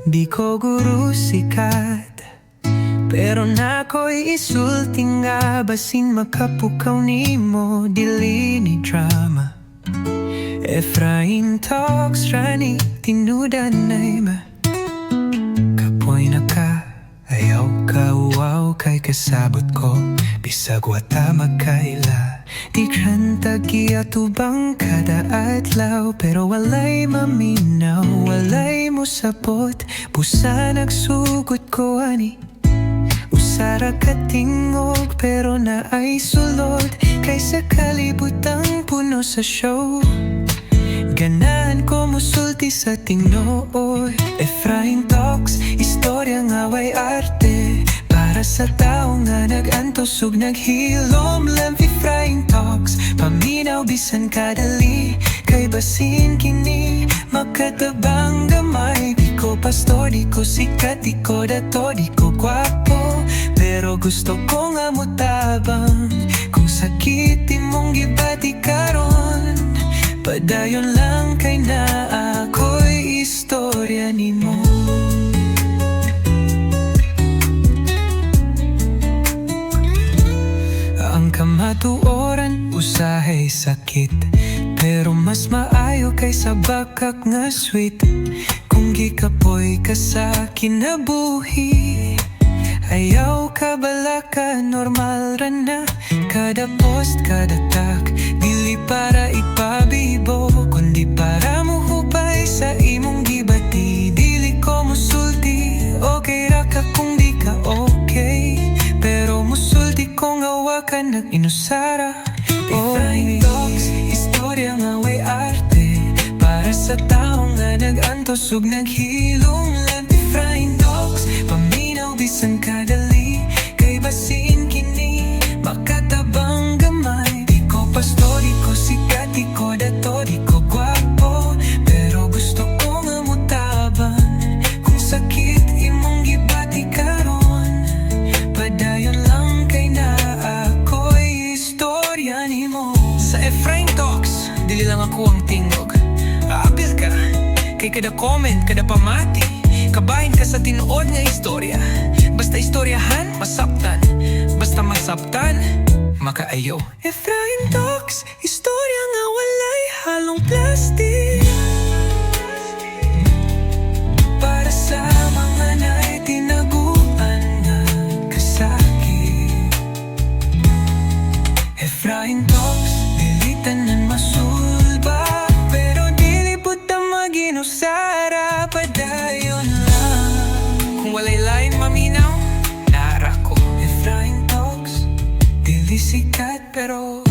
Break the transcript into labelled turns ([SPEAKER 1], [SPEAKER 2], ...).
[SPEAKER 1] Di ko guru sikat, pero naa ko'y isulti nga basin makapukaw nimo. Dili ni drama. Efrain Talks ra ni, tinud-anay ba? Kapoy na ka, ayaw ka uwaw kay kasabot ko bisag wa ta magkaila. Daghan tag giatubang kada adlaw, pero walay maminaw, walay mosabot. Busa nagsugot ko ani. Usa ra ka tingog pero naay sulod. Kaysa kalibutang puno sa show, ganahan ko musulti sa tinuod. Efrain Talks, istorya nga way arte, para sa tao nga nag-antos ug naghilom. Lemfi Efrain Talks, paminaw bisan kadali, kay basin kini makatabang gamay. Di ko pastor, di ko sikat, di ko dato, di ko gwapo, pero gusto ko nga mutabang. Kung sakit imong gibati karon, padayon lang kay naa ko'y istorya nimo. Ang kamatuoran usahay sakit, pero mas maayo kaysa bakak nga sweet. Kung gikapoy ka sa kinabuhi, ayaw ka balaka, normal ra na. Kada post, kada tag, dili para ipabibo, kundi para muhupay sa imong gibati. Dili ko musulti, okay ra ka kung di ka okay, pero musulti ko nga wa ka nag-inusara. Efrain Talks, istorya nga way arte, para sa tao nga nag-antos ug naghilom. Efrain Talks, paminaw bisan kadali, kay basin kini makatabang gamay. Di ko pastor, di ko sikat, di ko dato, di ko gwapo, pero gusto ko nga mutabang. Kung sakit imong gibati karon, padayon lang kay naa ko'y istorya nimo.
[SPEAKER 2] Sa Efrain Talks, dili lang ako ang tingog. Apil ka, kay kada comment, kada pamati, kabahin ka sa tinuod nga istorya. Basta istoryahan, masabtan. Basta masabtan, makaayo.
[SPEAKER 1] Efrain Talks, istorya nga walay halong plastic, para sa mga naay tinaguan nga kasakit. Efrain Talks, dili tanan masulba, pero dili pud ta mag-inusara. Padayon lang.
[SPEAKER 2] Kung walay lain maminaw, naa ra ko.
[SPEAKER 1] Efrain Talks, dili sikat pero